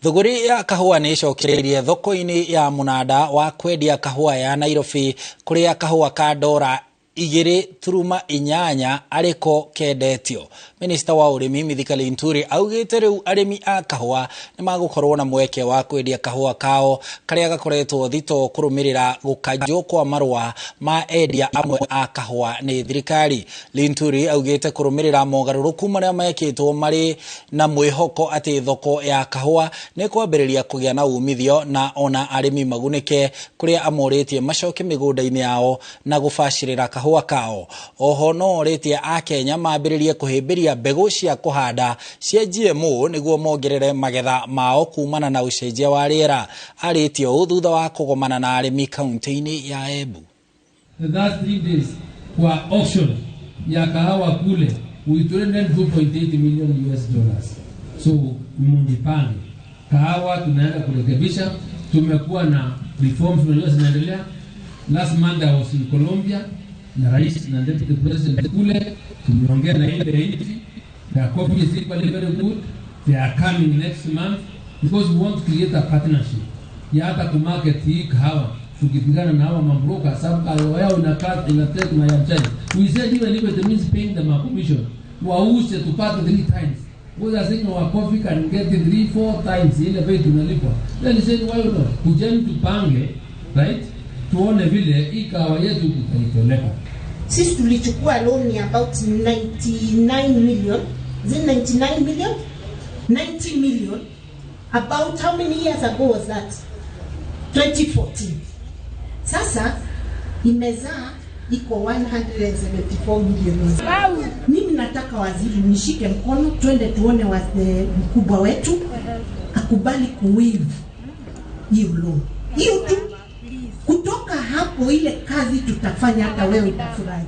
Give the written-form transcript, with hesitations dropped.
Thũgũrĩ ya kahũa nĩ ĩcokereirie thoko-inĩ ya mũnanda wa kwendia kahũa ya Nairobi, kũrĩa kahũa ka ndora 2.8 arĩko kendetio. Minista wa ũrĩmi Mithika Linturi augĩte rĩu arĩmi a kahũa nĩ magũkorwo na mweke wa kwendia kahũa kao karĩa gakoretwo thito kũrũmĩrĩra gũkanjwo kwa marũa ma endia amwe a kahũa nĩ thirikari. Linturi augĩte kũrũmĩrĩra mogarũrũku marĩa mekĩtwo marĩ na mwĩhoko atĩ thoko ya kahũa nĩ kwambĩrĩria kũgĩa na umithio na ona arĩmi magunĩke, kũrĩa amorĩtie macoke mĩgũnda-inĩ yao na gũbacĩrĩra kahũa kao. Oho no orĩtie Akenya mambĩrĩrie kũhĩmbĩria mbegũ cia kũhanda cia GMO nĩguo mongerere magetha mao kumana na ũcenjia wa rĩera. Arĩtie ũũ thutha wa kũgomana na arĩmi kaunti-inĩ ya Embu. The last 3 days kwa auction ya kahawa kule we traded 2.8 million US dollars. So mjipange. Kahawa tunaenda kurekebisha, tumekuwa na reforms tunajua zinaendelea. Last month I was in Colombia na rais na deputy president kule, tumeongea na ile nchi. Their coffee is equally very good. They are coming next month because we want to create a partnership ya hata kumarket hii kahawa, tukipigana na hawa mabroka, sababu kahawa yao inakaa ina take my challenge. We said even if it means paying them a commission, wauze tupate 3 times. Because I think our coffee can get 3-4 times ile bei tunalipwa. Then he said why not? Kujeni tupange, right? Tuone vile hii kahawa yetu tutaipeleka. Sisi tulichukua loan ya about 99 million. Is it 99 million? 90 million. About how many years ago was that? 2014. Sasa imezaa iko 174 million. Mimi nataka waziri nishike mkono twende tuone mkubwa wetu akubali kuwaive hiyo loan. Hiyo tu. Kutoka hapo ile kazi tutafanya hata wewe utafurahi.